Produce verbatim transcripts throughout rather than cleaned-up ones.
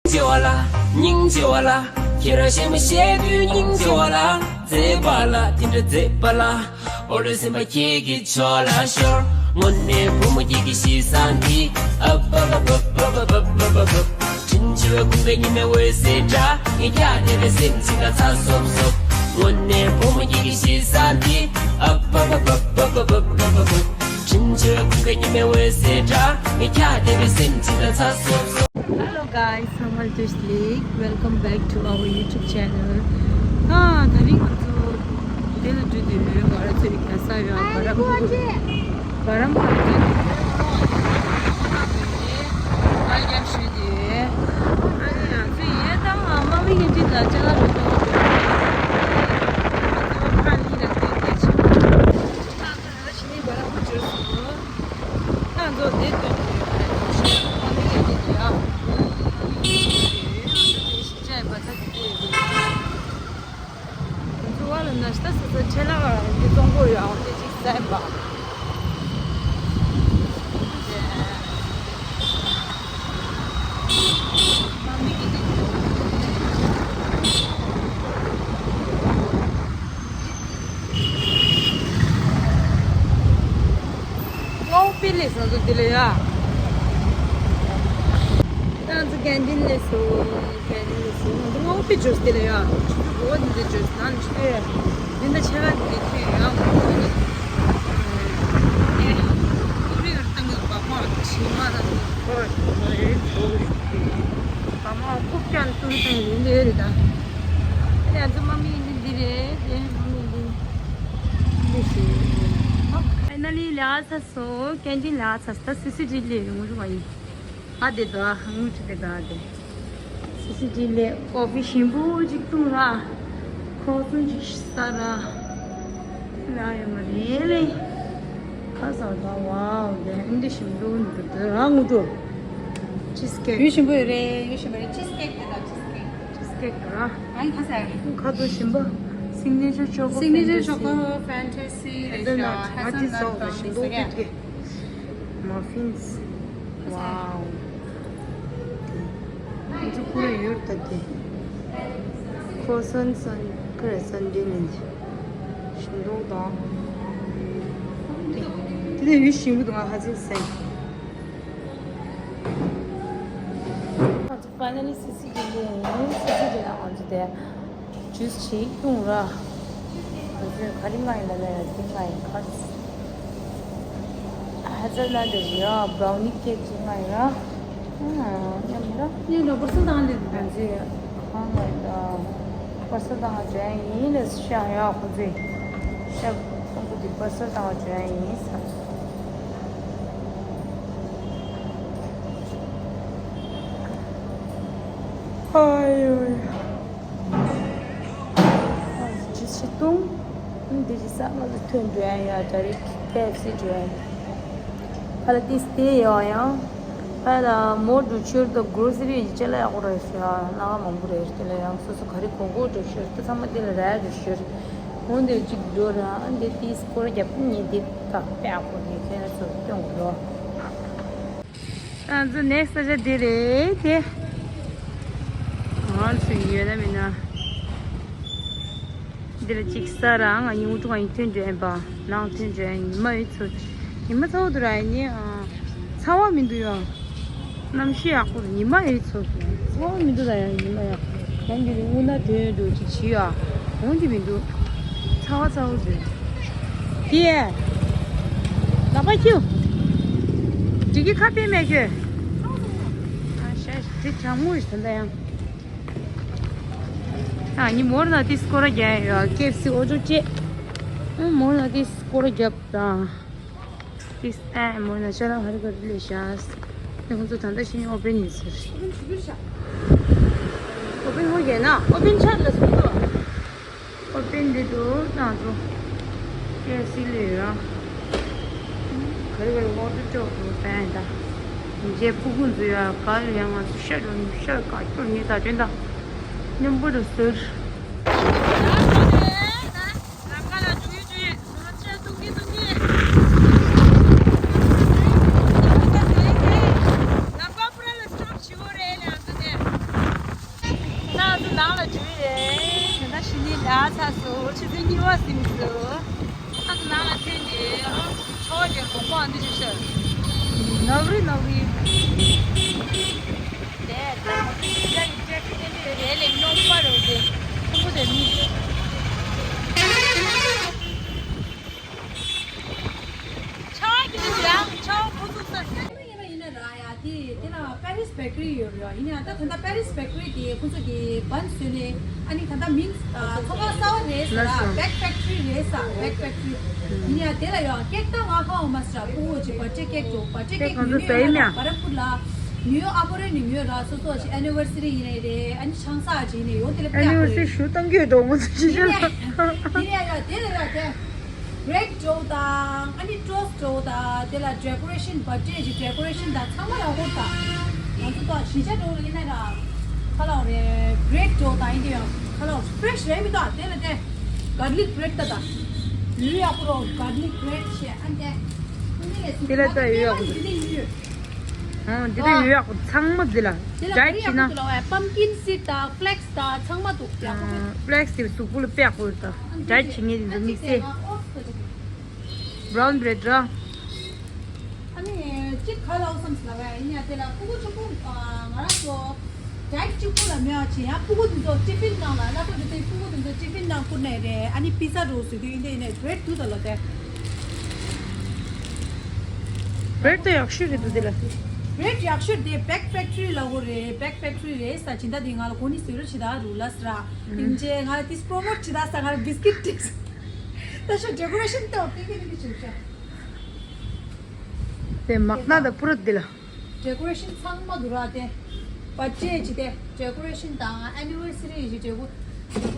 ཆེ་བ་ལ། སྙིང་རྗེ་བ་ལ། ཁྱེད་རང་གཞས་མ་བཤད་དུས་སྙིང་རྗེ་བ་ལ། མཛེས་པ་ལ་དེ་འདྲ་མཛེས་པ་ལ། ཨོ་ལོ་སེམས་པ་ཁྱེད་ཀྱི་ཕྱོགས་ལ་ཤོར། དངོས་གནས་བུ་མོ་ཁྱེད་ཀྱི་གཤིས་བཟང་འདི། ཨབ་ཨབ་ཨབ། དྲིན་ཆེ་བའི་ཁུངས་ཀའི་ཉི་མའི་འོད་ཟེར་འདྲ། ངས་ཀྱང་དེ་བས་སེམས་ཅིག་ལ་ཚ་སོབ་སོབ། དངོས་གནས་བུ་མོ་ཁྱེད་ཀྱི་གཤིས་བཟང་འདི། ཨབ་ཨབ་ཨབ། དྲིན་ཆེ་བའི་ཁུངས་ཀའི་ཉི་མའི་འོད་ཟེར་འདྲ། ངས་ཀྱང་དེ་བས་སེམས་ཅིག་ལ་ཚ་སོབ་སོབ། Hello guys, how are you doing? Welcome back to our YouTube channel. ད་ད་རིང་ང་ཚོ་དེ་ལ་འགྲོ་དུས་ང་རང་ཚོའི་རྒྱལ་ས་ཡོད་བ་རམ་བུ་རམ་བུ་ར་འགྲོ་དུས་ང་རྒྱབ་ཞུས་ཏེ། ཨ་ནི་ང་ཚོ་ཡས་དང་དམག་མི་གི་འགྲིག་ལ་ཅ་ལག་རུ་ཏོག་ང་ཚོ་ཕ་ལི་ལ་བསྟན་ཏེ་ཕྱིན། ད་ཕྱི་ནས་བ་ར་བུ་འབྱོར་སོང་། ང་ཚོ་དེ་སྟོན་གྱི་ཡོད་པ་རེད། ཨ་ནི་ཡས་དེ་དེ་ཨ་ཨ་ནི་ཡས་དེ་དེ་ཞིག་བྱས་པ་ད་དེ་དེ་ཡོད། ང་ཚོ་བ་ལ་ན་ཤ་ས་ས་ཆེ་ལ་ག་རེ་འདི་བཙོང་གོ་ཡོད་ཨང་དེ་ཅིག་ཟས་པ། ང་ཚོ་པི་ལེ་སོང་ཚོ་དེ་ལ་ཡ། ང་ཚོ་གན་ཊིན་ལ་སོང་། གན་ཊིན་ལ་སོང་། ང་ཚོ་ང་ཚོ་པི་ཇོས་དེ་ལ་ཡ། ཆུ་ཚོད་དགུ་པ་འདི་འདྲ་ཇོས་ནང་ནས་ཆུ་ཚོད་འདི་འདྲ་ཆེ་ག་འདི་འདྲ་ཐོན་ཡོད་ང་ཚོ་ནི། ཨེ། ཀུ་རེ་ཡོད་བཏང་གི་འདུག་བ་མ་ཕྱི་མ་ལ་འདི་ཁོ་ར་ཞིག་མ་རེད་འགྲོ་གི་ཞིག་གི་བ་མ་ཁུག་ཀྱང་ཏུ་ཏུ་ཡིན་འདི་རེད་ད། ཨ་ནི་ང་ཚོ་མ་མི་ཡིན་འདི་འདི་རེད་དེ་མ་མི་ཡིན་འདི་འདི་ཞིག་ཨ། ཕའི་ན་ལི་ལ་ཚ་སོ་གན་ཊིན་ལ་ཚ་སོ་ད་སི་སི་ཇི་ལི་ཡོང་རུ་བ་ཡིན། ཨ་དེ་དོ་ཨ་ངུ་ཁྲི་དེ་དོ་ཨ་དེ། སི་སི་ཇི་ལི་ཀོ་ཕི་ཞིམ་པོ་ཅིག་བཏུང་ར། ཁོ་ཚོ་ཅིག་ཟ་ར། ལ་ཡོད་མ་རེད་ལེ། ཁ་ཟ་ད་ཝའོ་དེ་འདི་ཞིམ་པོ་འདུག་དེ་ར་ངུ་འགྲོ། ཅི་སི་ཀེག་ཡུ་ཞིམ་པོ་ཡོད་རེད། ཡུ་ཞིམ་པོ་རེད། ཅི་སི་ཀེག་དེ་དོ་ཅི་སི་ཀེག་ཅི་སི་ཀེག་ར། ཨ་ཁ་ཟ་ཡ་རེད། ཁ་དོ་ཞིམ་པོ། སིག་ནེ་ཅར་ཅོ་ཀོ། སིག་ནེ་ཅར་ཅོ་ཀོ་ཧེ་ཛལ་ནཊ་ཧེ་ཛལ་ནཊ་ཧེ་ཛལ་ནཊ་ཧ་ཅི་སོགས་ཞིམ་པོ་ཀིད་ཀིད། མ་ཕིན་སི། ཝའོ། ང་ཚོ་ཁོ་ར་ཡུར་ད་དེ། ཁོ་སོན་སོན་ཁོ་ར་སོན་འདི་ནི་ཞིམ་མདོག་དང་། དེ་དེ་ཡུལ་ཞིམ་པོ་འདུག་ང་ཧ་ཅང་སེམས། ང་ཚོ་ཕའི་ན་ལི་སི་སི་ཇི་ལི་ཡིན། སི་སི་ཇི་ལི་ང་ཚོ་དེ། ཇུས་ཅིག་བཏུང་ར། ང་ཚོས་ག་རེ་མངགས་ཡིན་ལབ་ན་ཡང་དེ་མངགས་ཡིན་ཁ། ཧེ་ཛལ་ནཊ་རེད་ཡ། བྷ་རའུ་ནི་ཀེག་ཅིག་མངགས་ཡིན་ར། ཨ་མཉམ་ར། ཡིན་ནོ་པར་སལ་བཏང་ལེ། ང་ཚོས་གང་མངགས་ཡིན་ད། པར་སལ་བཏང་བ་འཇོན་ཡིན་ལབ་ཤག་ཡ་ཁོ་ཚོས། ཤག་ཁོང་ཚོ་དེ་པར་སལ་བཏང་བ་འཇོན་ཡིན་ཟེར། ཨ་ཡོ་ཡ། ཨ་ཅི་ཆི་བཏུང་། འདི་ཅི་ས་ང་ཚོ་ཐོན་འགྲོ་ཡ་ཡ་ད་རེ་ཀེ་ཨེཕ་སི་འགྲོ་ཡ་ཡ། ཕ་ལ་ཏིས་ཏེ་ཡོ་ཡང་། ཕ་ལ་མོ་འགྲོ་ཆུར་དུ་གྲོ་སི་རི་ཅི་ལ་ཡག་པོ་རེད་ཤག་ལ་མང་པོ་རེད། དེ་ལ་ཡང་སོ་སོ་ག་རེ་གོ་གོ་འགྲོ་ཤོར་དུ་ཚང་མ་དེ་ལ་ར་འགྲོ་ཤོར། འོན་ཏེ་གཅིག་འགྲོ་ར་འདི་ཏིས་སྐོར་རྒྱབ་ཉིན་འདི་ཀ་པེ་ཨ་ཁོ་ནི་ཁྱེད་རང་ཚོ་སྐྱོང་རོགས། ང་ཚོ་ནེག་སི་ས་ཆ་འདི་རེད་དེ། ང་ཚོ་ཡོད་ན་མིན་ན། འདི་ལ་ཅིག་ས་ར་ང་ཉིན་དྲུག་ཡིན་ཐོན་འགྲོ་ཡིན་པ། ནང་ཐོན་འགྲོ་ཡིན་ཉི་མ་ཡོད་ཚོད། ཉི་མ་ཚ་བོ་འདུག་ར་ཡིན་ནི་ཨ། ཚ་བ་མི་འདུག་ཡ། གནམ་གཤིས་ཡག་པོ་ཉི་མ་ཡོད་ཚོད། ཚ་བ་མི་འདུག་ད་ཡ་ཉི་མ་ཡག་པོ། ཡང་འདི་རིང་དངོས་གནས་དོན་འགྲོ་ཅིག་བྱེད་ཡ། འོང་གི་མི་འདུག་ཚ་བ་ཚ་བོ་འདུག་དེ། ལག་པ་ཁྱུ། འགྲིག་གི་ཁ་དཔེ་མེད་ཁྱོད། ཨ་ཤ་དེ་གྲང་མོ་རེད་ད་ལྟ་ཡང་། ཨ་ནི་མོར་ན་དེ་སྐོར་རྒྱག་ཡོད། ཀེ་ཨེཕ་སི་ཨོ་ཅོ་ཅེ། ཨ་མོར་ན་དེ་སྐོར་རྒྱབ་དང་། དེ་ཨ་མོར་ན་ཤ་ལ་ཧ་རི་ཀ་རི་ལས་ཤ། དེ་ཁོང་ཚོ་ད་ལྟ་ཤི་ནི་ཨོ་པན་ཡིན་ཟེར། ཨོ་པན་ཧོ་རྒྱག་ན་ཨོ་པན་ཆགས་ལ་སོང་ཚོ། ཨོ་པན་འདི་འདུག་ང་ཚོ་ཀེ་ཨེཕ་སི་ལས་ར། ག་རེ་ག་རེ་ཨོ་ཌར་ཅོག་འདུག་པན་ད། རྗེས་ཕུ་གུ་འཛུལ་ཡ་ག་ལ་ཡང་ང་ཚོ་ཤ་རུ་ཤ་ག་སྐྱོར་ངེས་ད་དྲན་ད། སྙོམས་པོ་རུ་ཟེར། ལམ་ཁ་ལ་འཇུག་ཡུལ་འཇུག་ཡུལ་ང་ཚོ་ཤ་བཏུང་གི་བཏུང་གི། ལམ་ཁ་ཟེར་གི། ལམ་ཁ་པུ་ར་ལ་སི་ཊོབ་བྱེད་དགོས་རེད་ལ་ང་ཚོ་དེ། ནང་ལ་འགྲོ་ཡི་རེད། ད་ལྟ་ཕྱི་ཉིན་ལ་ཚར་སོང་། ཆུ་ཚོད་གཉིས་པ་ཟིན་སོང་། ཨ་ཙི་ནང་ལ་ཐོན་ཏེ་ཨ་ཆོ་གའི་གོམ་པ་འདི་ཅིག་ཤར། ནག་རི་ནག་རི། དེ་ལྟ་མོ་ཏི་ཡ་ཡི་ཅེ་ཁི་ཏེ་ཏེ་རེད་ལེ་ཉོ་པ་རེད་དེ། ཁོང་ཁོ་དེ་མི། ཆོ་གི་ཡང་ཆོ་ཁོ་ཚོ་ས། ཡིན་ན་ར་ཡ་དེ་དེ་ལ་པེ་རིས་བེ་ཀ་རི་ཡོད་རེད། ཡིན་ཡང་ད་ད་ལྟ་པེ་རིས་བེ་ཀ་རི་དེ་ཁོ་ཚོ་གི་བན་བཟོས་ནས་ཨ་ནི་ད་ལྟ་མིན་ཚོང་ཁང་གསར་པ་རེད་ཟེར་ར། བེག་ཕེག་ཊི་རི་རེད་ཟེར། བེག་ཕེག་ཊི་རི། ཡིན་ཡང་དེ་ལ་ཡང་ཀེག་ད་ང་ཧ་འོ་མ་ཟེར་ར། ཕྲུ་གུ་ཅིག་བར་ཐི་ཌེ་ཀེག་འགྲོ། བར་ཐི་ཌེ་ཀེག་ཉོ་ཡ་ལ་བར་ཕུར་ལ་ཉོ་ཨ་ཕོ་རེ་ནི་ཉོ་ར། སོ་སོ་ཅིག་ཨེ་ནི་ཝར་སི་རི་ཡིན་ནའི་རེད། ཨ་ནི་ཆང་ས་ཅིག་ཡིན་ནའི་ཡོང་དེ་ལ་ཨེ་ནི་ཝར་སི་རི་ཞུ་གཏང་གི་ཡོད་འགྲོ་ངོ་ཚོ་ཅི་ཡིན་ཡ་ཡིན་ཡ་ཡ་དེ་ལ་ཡ་དེ། བྷེ་རེཌ་འགྲོ་དང་ཨ་ནི་ཊོ་སི་ཊི་འགྲོ་དང་དེ་ལ་ཌེ་ཀོ་རེ་ཤན་བར་ཐི་ཌེ་ཀི་ཌེ་ཀོ་རེ་ཤན་དང་ཚང་མ་ལ་ཧོར་དང་། ང་ཚོ་ད་གཞིས་ཆགས་འགྲོ་ཡིན་ན་ར་ཁ་ལག་རེད། བྷེ་རེཌ་འགྲོ་དང་ཡིན་དེ་ཡང་ཁ་ལག་ཕེ་རེ་ཤི་རེད་མི་འདུག་དེ་ལ་དེ་གར་ལིག་བྷེ་རེཌ་ད་ད་ཡུལ་ཡག་པོ་རོ། གར་ལིག་བྷེ་རེཌ་བྱས་ཨ་ནི་དེ་ལ་ད་ཡུལ་ཡག་པོ་འདུག་དེ་ནས་ཡུལ། ཨོ་འདི་ལ་ཡོད་ཡག་པོ་ཚང་མ་འདི་ལ་ཌ་ཡེ་ཊི་བྱེད་ན། པམ་ཀིན་སིཌ་དང་ཕ་ལེག་སི་དང་ཚང་མ་འདུག་ཡག་པོ་རེད། ཕ་ལེག་སི་དེ་གཟུགས་པོ་ལ་དཔེ་ཡག་པོ་རེད་ད། ཌ་ཡེ་ཊི་བྱེད་མཁན་དེ་ཚོ་དམིགས་བསལ། བྷ་རའུན་བྷེ་རེཌ་ར། ཨ་ནི་གཅིག་ག་ལ་འོ་བསམ་ཟིན་ལ་བས་ཡིན་ཡང་དེ་ལ་ཕྲུ་གུ་ཆུང་ཆུང་ང་རང་ཚོ་ཌ་ཡེ་ཊི་གཅིག་པུ་ལ་མེད་པ་བྱས་ཡང་ཕྲུ་གུ་དེ་ཚོ་ཊི་ཕིན་ནང་ལ་སླ་པོ་དེ་ཚོའི་ཕྲུ་གུ་དེ་ཚོ་ཊི་ཕིན་ནང་བསྐུར་ནས་རེད། ཨ་ནི་པི་ཛ་འདྲ་བོ་བཟོས་དུས་ཡིན་དེ་ཡིན་ནས་བྷེ་རེཌ་འདུག་ད་ལོ་དེ། བྷེ་རེཌ་ད་ཡག་ཤོས་རེད་འདུག་དེ་ལ། བྷེ་རེཌ་ཡག་ཤོས་དེ་བེག་ཕེག་ཊི་རི་ལ་ཧོ་རེད། བེག་ཕེག་ཊི་རི་རེད་ས་ཇི་འདྲ་དེ་ང་ལ་གོ་ནི་བཟོས་རོགས་བྱེད་ད་རུ་ལ་སི་ར། ཨིན་ཇེ་ང་ལ་དེ་པྲོ་མོཊ་བྱེད་ད་ས་ང་ལ་བིས་ཀིཊ་སྟེགས། ད་ཤོ་ཌེ་ཀོ་རེ་ཤན་ཏོ་ཏིང་ཏིང་ཏིང་ཏིང་བྱེད་ཤ། དེ་མག་ན་ད་པུ་ར་དེ་ལ། ཌེ་ཀོ་རེ་ཤན་ཚང་མ་འདུག་ར་དེ། བར་ཐི་ཌེ་ཀི་ཌེ་ཀོ་རེ་ཤན་དང་ཨེ་ནི་ཝར་སི་རི་ཡི་ཌེ་ཀོ་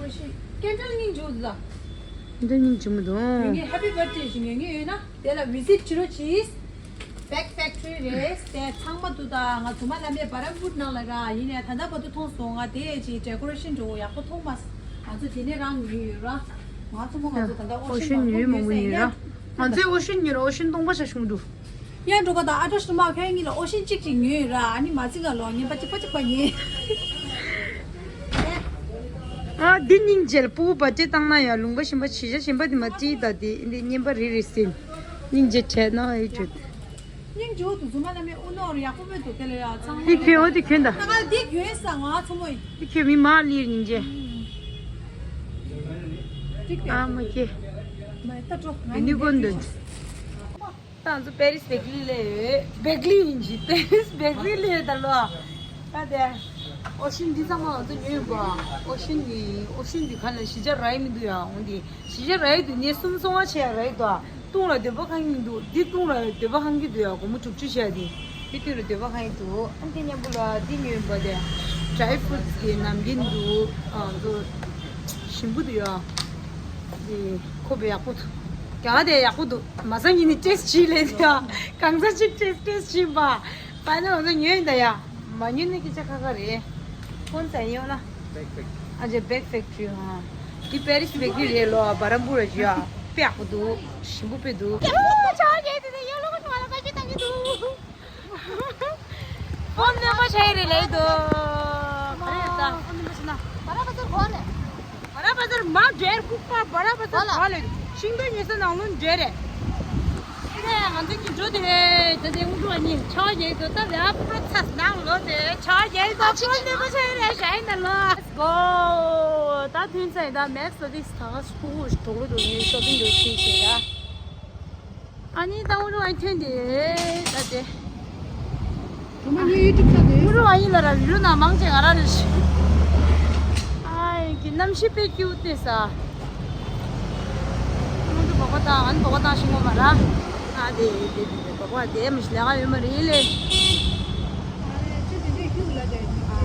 རེ་ཤན་ཀེན་ཌལ་སྙིང་རྗེ་འདུག་ད། འདི་སྙིང་རྗེ་མོ་འདུག་ངེད་ཀྱི་ཧེ་པི་བར་ཐི་ཌེ་ཞིག་ངེད་ཀྱི་ཡོད་ན་དེ་ལ་བི་ཛིཊ་བྱེད་རོགས་གྱིས། བེག་ཕེག་ཊི་རི་རེད་དེ་ཚང་མ་འདུག་ད། ང་དུ་མ་ལ་མེད་བ་ར་བུད་ནང་ལ་ར་ཡིན་ནས་ད་ལྟ་བར་དུ་མཐོང་སོང་། ང་དེ་ཅི་ཌེ་ཀོ་རེ་ཤན་འགྲོ་ཡག་པོ་མཐོང་མ་སོང་། ང་ཚོ་དེ་ནས་རང་ཉོས་ཡོད་ར། ང་ཚོ་མོ་ང་ཚོ་ད་ལྟ་ཨོ་ཤན་མང་པོ་ཉོས་ཡོད་ས་ཡིན། ང་ཚོའི་ཨོ་ཤན་ཉོས་ར་ཨོ་ཤན་སྟོང་པ་ཆ་བྱུང་འདུག་ཡང་འགྲོ་ག་དང་ཨ་ཏྲ་ཤུ་མ་ཁ་ཡ་གཉིས་ལ་ཨོ་ཤན་གཅིག་གཅིག་ཉོས་ཡོད་ར། ཨ་ནི་མ་ཚིག་ག་ལོ་ངན་པ་གཅིག་པ་གཅིག་པ་ཉོས། ཨ་འདི་སྙིང་རྗེ་ལ་སྤུ་གུ་བ་ཅེ་བཏང་ན་ཡང་ལུང་པ་གཞན་པ་བྱི་ཤ་གཞན་པ་དེ་མ་བྲིས་ད་དེ་འདི་སྙན་པ་རེ་རེ་ཟིན། སྙིང་རྗེ་བྲལ་ན་ཨེ་འགྲོ། སྙིང་རྗེ་བོ་དུ་ཟུ་མ་ལ་མེ་ཨུ་ནོ་ར་ཡག་པོ་མེད་དུ་དེ་ལ་ཡ་ཚང་མ་འདི་ཁྱོད་འོ་དེ་ཁྱོད་ད། ད་ག་འདི་གྱོན་ས་ང་ཚོ་མོ་ཡིན། འདི་ཁྱོད་མི་མ་ལིར་སྙིང་རྗེ། འགྲིག་ཨ་མ་ཁྱེ། མ་ཡི་ད་འགྲོ་ང་ཡིན་ནི་ཀོན་འདོན། ད་ང་ཚོ་པེ་རིས་བེག་ལི་ལས་ཡོད། བེག་ལི་ཡིན་གྱི་པེ་རིས་བེག་ལི་ལས་ཡོད་ད་ལོ། ད་དེ། ཨོ་ཤིན་འདི་ཚང་མ་ང་ཚོ་ཉོས་ཡོད་པ། ཨོ་ཤིན་ཡིན། ཨོ་ཤིན་འདི་ག་ལ་གཞིས་ཆགས་ར་ཡི་མི་འདུག་ཡ། འོང་འདི་གཞིས་ཆགས་ར་ཡི་འདུག་ངས་གསུམ་སོང་བ་བྱས་ཡ་ར་ཡི་འདུག་ཏུང་ལ་འདོད་པ་ཁེངས་ཀྱི་འདུག་འདི་ཏུང་ལ་འདོད་པ་ཁེངས་ཀྱི་འདུག་ཡ། སྒོར་མོ་དྲུག་ཅུ་བྱས་ཏེ། འདི་ཏུང་ལ་འདོད་པ་ཁེངས་ཀྱི་འདུག་ཨ་འདི་མཉམ་པོ་ལ་འདི་ཉོས་ཡོད་པ་དེ། ཌྲའི་ཕུ་རུ་ཊི་གི་ནམ་རྒྱུན་འདུག་ཨ་འདི་ཞིམ་པོ་འདུག་ཡ། འདི་ཁོ་པའི་ཡག་པོ་འདུག་རྒྱ་གར་དེ་ཡག་པོ་འདུག་མ་ས་ཉིན་ནི་ཊེ་སི་ཊི་བྱེད་ལས་འདུག་ཡ། གང་ས་ཅིག་ཊེ་སི་ཊེ་སི་ཊི་བྱེད་པ། ཕ་ནི་འོ་ན་ཉོས་ཡིན་ད་ཡ། མ་ཉོས་ན་སྐད་ཆ་ཁ་ཁ་རེད། ཁོང་ཚ་ཡོང་ན། ཨ་ཅེ་བེག་ཕེག་ཊི་རི་ཧ། འདི་པེ་རིས་བེག་རི་རེད་ལོ། བ་ར་མུ་ར་ཇི་ཡ། དཔེ་ཡག་པོ་འདུག་ཞིམ་པོ་དཔེ་འདུག་ཡ་ལོ་ཆ་རྒྱལ་དེ་ཡ་ལོ་ང་ལ་ཀ་ཅི་བཏང་གི་འདུག་ཕོན་སྣོན་པ་བྱས་རེད་ལེ་འདུག་ག་རེ་ཡོད་ད། ཕོན་སྣོན་པ་བྱས་ན། བ་ར་བ་ཟར་གོ་ལེ། བ་ར་བ་ཟར་མ་འདྲེར་ལྐུགས་པ་བ་ར་བ་ཟར་གོ་ལེ། ཤིང་སྡོང་ཉོས་ས་ནང་ལོ་འདྲེ་རེད། ཨེ་ང་ཚོ་གི་འགྲོ་དེ་རེད། ད་དེ་དབུ་འགྲོ་གཉིས་ཆ་རྒྱལ་དུ་ད་རེ་ཨ་ཕོ་ཚ་ནང་ལོ་དེ་ཆ་རྒྱལ་དུ་ཕོན་སྣོན་པ་བྱས་རེད་ཞེ་ན་ལོ། གོ་ད་ཐུན་ཚད་ད་མེག་སི་ད་དེ་ད་ཕྲུ་གུ་གྲོགས་ལོ་འགྲོ་ནས་ཤོ་པིང་འགྲོ་ཤེས་ཤེས་ཡ། ཨ་ནི་ད་འུ་རུ་ཨ་ཐོན་དེ་ད་དེ། ད་མ་ངའི་ཡུ་ཊུབ་ཆ་དེ། འུ་རུ་ཨ་ཡིན་ལ་ར་རི་རུ་ན་མང་ཆེ་ང་ར་རེ་ཤི། ཨ་ཡིན་གི་གནམ་གཤིས་དཔེ་སྐྱིད་པོ་སྟེ་ས། འུ་རུ་བག་བ་བཏང་ཨ་ནི་བག་བ་བཏང་ཤི་ངོ་མ་ར། ཨ་དེ་དེ་དེ་བག་བ་དེ་མི་ཤི་ལས་ཀ་ཡོད་མ་རེད་ལེ། ཨ་ཆུ་དེ་འདྲས་ཁྱུག་ལ་དེ། ཨ་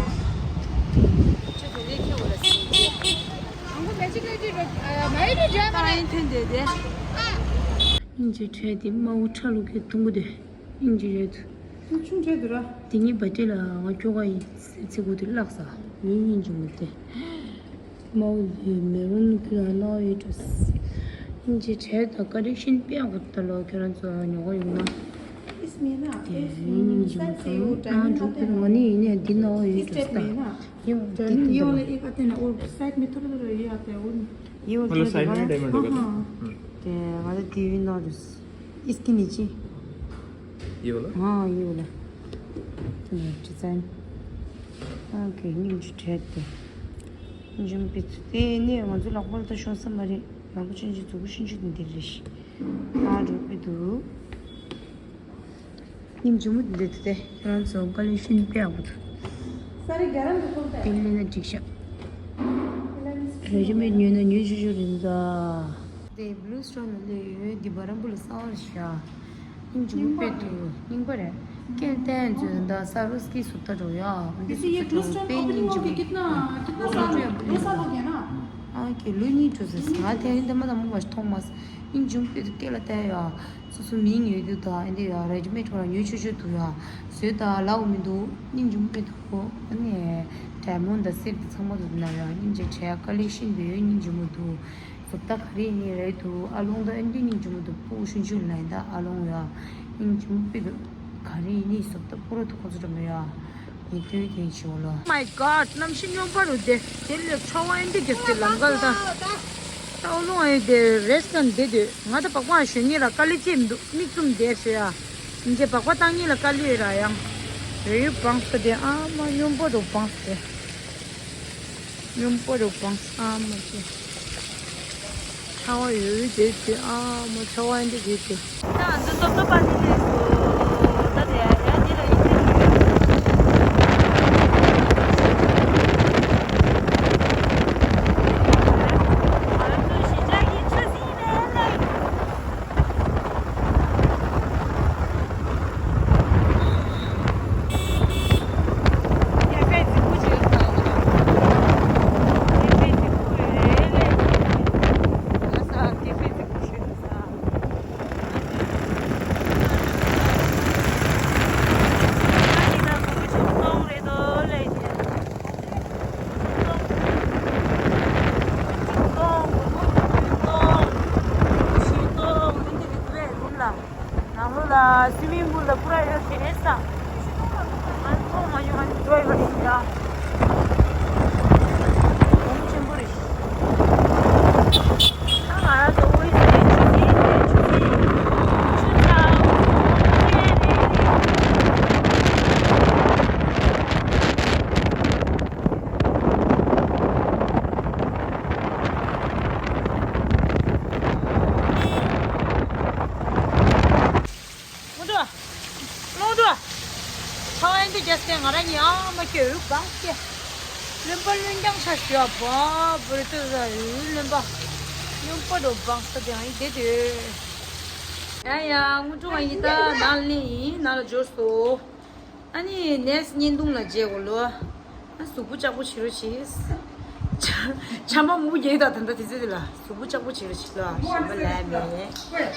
ཆུ་དེ་འདྲས་ཁྱུག་ལ་སི། ཨང་ཁོ་མེ་ཅིག་ལ་ཅི་རེད། ཨ་མ་ཡི་རེད་འདྲ་མ་རེད། ཨ་ཡིན་ཐོན་དེ་དེ། ཨིན་ཇི་ཁྲལ་དེ་མ་འུ་ཁྲ་ལུག་གི་ཐུང་གུ་དེ། ཨིན་ཇི་རེད། ཆུང་ཆུང་གྲས་དུ་ར། དེ་ཉིད་བ་ཏྲེ་ལ་ང་ཅོ་ག་ཡིན་ཚེ་གུ་དེ་བརླག་ས་ཡིན་ཡིན་ཅུང་མི་དེ། མའོ་ཡི་མེ་རུན་གི་ལ་ནོ་ཡི་ཏོ། ཨིན་ཇི་གྲས་དང་ཀ་རེ་ཤིན་པེ་ཡང་གོ་ད་ལོ་ཁྱོད་རང་ཚོ་ཉོ་ག་ཡོང་ན། དེ་ཡིན་ཅིག་མ་གང་ཨ་འགྲོ་གི་ང་ནི་ཡིན་ནས་འདི་ནང་ཡོད་འགྲོ་ས། ཡོད་འདི་འདི་འདི། ये वाला साइड में डायमंड होगा। हाँ, हाँ। हम्म। དེ་ང་ཚོ་ཏི་ཝི་ནང་དུ་ཨིས་ཀི་ནི་ཅི། ये वाला? हाँ, ये वाला। डिजाइन। ཨོ་ཁེ། སྙིང་རྗེ་བྲལ་ཏེ། སྙིང་རྗེ་མོ་དཔེ་ཚུལ་དེ་ནས་ང་ཚོ་ལག་པར་ད་ཤོང་ས་མ་རེད། ལག་པ་ཆུང་ཆུང་མཛུ་གུ་ཆུང་ཆུང་དེ་འདི་རེད་ཤི། ཨ་འགྲོ་གི་འདུག་སྙིང་རྗེ་མོ་འདི་འདྲ་དེ་ཁྱེད་རང་ཚོ་ཀ་ལེག་ཤན་དཔེ་ཡག་པོ་འདུག་དེ་ལེན་ན་འགྲིག་ཤག་རེ་ཅི་མེད་ཉོས་ན་ཉོས་ཆོག་ཆོག་རེད་ད། དེ་བླུ་སི་ཊོར་ནང་སླེབས་ཡོད། འདི་བ་རམ་བུ་ལ་གསར་པ་རེད་ཤག་སྙིང་རྗེ་མོ་དཔེ་འདུག་རྙིང་པ་རེད། ཀན་ཏན་ཚོས་ད་ས་རུ་སི་ཀི་བཟོ་ལྟ་འགྲོ་ཡ། འདི་ཚོ་ཡེ་བླུ་སི་ཊོར་ནང་སླེབས་ཡོད། འདི་བ་རམ་བུ་ལ། ཨ་ཀེ་ལོ་གཉིས་འགྲོ་ཟེར། ང་དེ་རིང་འདི་མ་དང་མོ་བ་ཞིག་མཐོང་མ་སོང་། སྙིང་རྗེ་མོ་དཔེ་འདུག་སྐེ་ལ་བལྟས་ཡ། སོ་སོ་མིང་ཡོད་རྒྱུ་དང་ཨེ་འདི་ཡ་རེ་ཅི་མེད་ཁོ་རང་ཉོས་ཆོག་ཆོག་འདུག་ཡ། བཟོས་ད་ལའོ་མི་འདུག་སྙིང་རྗེ་མོ་དཔེ་འདུག་ཨ་ནི་ཌའི་མོན་ཌི་དང་སིལ་ཝར་དང་ཚང་མ་འདུག་ན་ཡ། སྙིང་རྗེ་བྲལ། ཀ་ལེག་ཤན་དཔེ་ཡོད། སྙིང་རྗེ་མོ་འདུག་བཟོ་ལྟ་ག་རེ་ཡིན་ནི་རེད་འདུག་ཨ་ལོང་ད་ཨེ་འདི་སྙིང་རྗེ་མོ་འདུག་ཕུ་ཤུན་ཤུན་ལ་ཡིན་ད་ཨ་ལོང་ཡ། སྙིང་རྗེ་མོ་དཔེ་འདུག་ག་རེ་ཡིན་ནི་བཟོ་ལྟ་པུ་ར་འདུག་ཁོ་ཚོ་འགྲོ་མི་ཡ། ཡིན་དུས་དེ་ཞོ་ལོ། Oh my God། གནམ་གཤིས་སྨྱོན་པ་རུ་དེ་དེ་ལས་ཚ་བ་ཨེ་འདི་རྒྱབ་ཀྱི་ལམ་ཁར་ད། ད་ཨོ་ལོང་ཨེ་དེ་རེས་ཀན་དེ་དུས་ང་ད་པགས་པ་ཞོན་ངེས་ལ་དཀའ་ལས་ཅི་མི་འདུག་མིག་བཙུམ་བསྡད་ཟེར་ཡ། ཡིན་གྱི་པགས་པ་བཏང་ངེས་ལ་དཀའ་ལས་ར་ཡང་། རེ་ཡུ་བང་སྟེ་དེ་ཨ་མ་སྨྱོན་པ་རུ་བང་སྟེ། སྨྱོན་པ་རུ་བང་ཨ་མ་ཅི། ཚ་བ་ཡོད་དེ་དེ་ཨ་མ་ཚ་བ་ཨེ་འདི་དེ་དེ། ད་འདི་སོབ་སོབ་པ་འདི་ལས་སོ། ད་དེ་ཡ་འདི་ལ་ཡིན་གྱི་མི་ཡོད། ང་ཚོ་གཞིས་ཆགས་ཀྱི་ཆུ་སྲིན་ལས་ལས། ནང་ལོགས་ལ་སི་མིང་པུལ་ལ་པུ་ར་ཡོད་དེ་ས། ང་ཚོ་མ་ཡོང་ང་འགྲོ་ཡོད་རེད་ཡ། གོང་ཆེན་པོ་རེད། ད་ང་རང་ཚོ་ཨོ་ཨི་སི་ཆུ་ཆེན་ཆུ་ཆེན་ཆུ་ཆེན། ངོ་དུ། ངོ་དུ། ཁ་བ་ཡིན་དུ་རྒྱ་སྐད་ང་རང་ཉིད་ཨ་མ་སྐྱོ་ཡུག་གང་སྐྱེ། བློན་པ་བློན་རྐྱང་ཆ་ཞུ་བ་བོ་རི་ཏུ་ཟ་ཡུལ་བློན་པ། བློན་པ་རུ་བང་ས་དེ་ཡང་ཡིན་དེ་དུ། ཡ་ཡ་ངོ་དུ་ང་ཡིན་ད་ནང་ལི་ཡིན་ནང་ལ་འབྱོར་སོ། ཨ་ནི་ནས་བརྙན་ཐུང་ལ་མཇལ་གོ་ལོ། ཨ་གཟུགས་པོ་ལྕགས་པོ་བྱེད་རོགས་བྱེད། ཆ་ཆ་མ་མུ་རྒྱལ་དང་ད་ལྟ་དེ་ཚོ་དེ་ལ་གཟུགས་པོ་ལྕགས་པོ་བྱེད་རོགས་བྱེད་ལ་གཞན་པ་ལས་མེད།